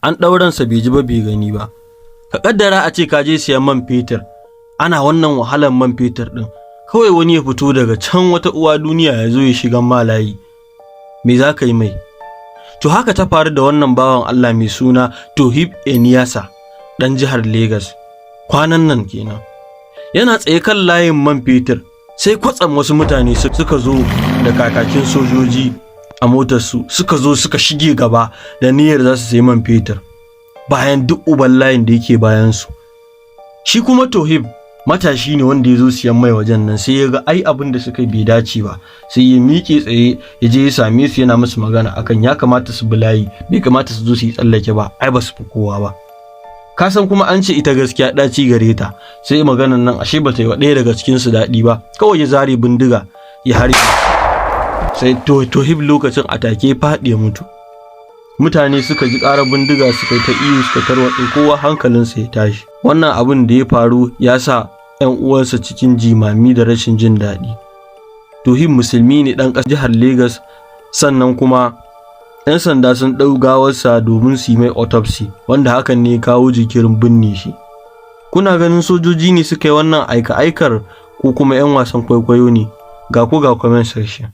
An ɗauransa bai ji ba bai gani ba. Ka kaddara a ce ka je siyan man fetur, ana wannan wahalar man fetur ɗin, kawai wani ya fito daga can wata uwa duniya ya zo ya shiga ma layi, me za ka yi mai? To haka ta faru da wannan bawan Allah mai suna Tohib Eniyasa, ɗan jihar Legas. Kwanan nan kenan yana tsaye kan layin man fetur, sai kwatsam wasu mutane suka zo da kakakin sojoji a motarsu, suka zo suka shige gaba da niyyar za su sayi man fetur bayan duk uban layin da yake bayansu. Shi kuma Tohib matashi ne wanda ya zo siyan mai wajen nan, sai ya ga ai abin da suka bai dace ba, sai ya miƙe tsaye ya je ya same su, yana musu magana akan ya kamata su bi layi, bai kamata su zo su yi tsallake ba, ai ba su fi kowa ba. Ka san kuma an ce ita gaskiya ɗaci gare ta. Sai maganan nan ashe bata yi wa ɗaya daga cikin su daɗi ba, kawai ya zare bindiga ya harbe. Sai Tohib lokacin a take faɗi ya mutu. Mutane suka ji ƙarar bindiga, suka yi ta ihu, suka tarwatse, kowa hankalinsa ya tashi. Wannan abin da ya faru ya sa 'yan uwansa cikin jimami da rashin jin daɗi. Tohib musulmi ne, ɗan ƙasar jihar Legas. Sannan kuma 'yan sanda sun ɗau gawarsa domin su yi mai autopsy, wanda hakan ne ya kawo jinkirin binne shi. Kuna ganin sojoji ne suka yi wannan aika-aikar ko kuma 'yan wasan kwaikwayo ne? Ga ku ga comment section.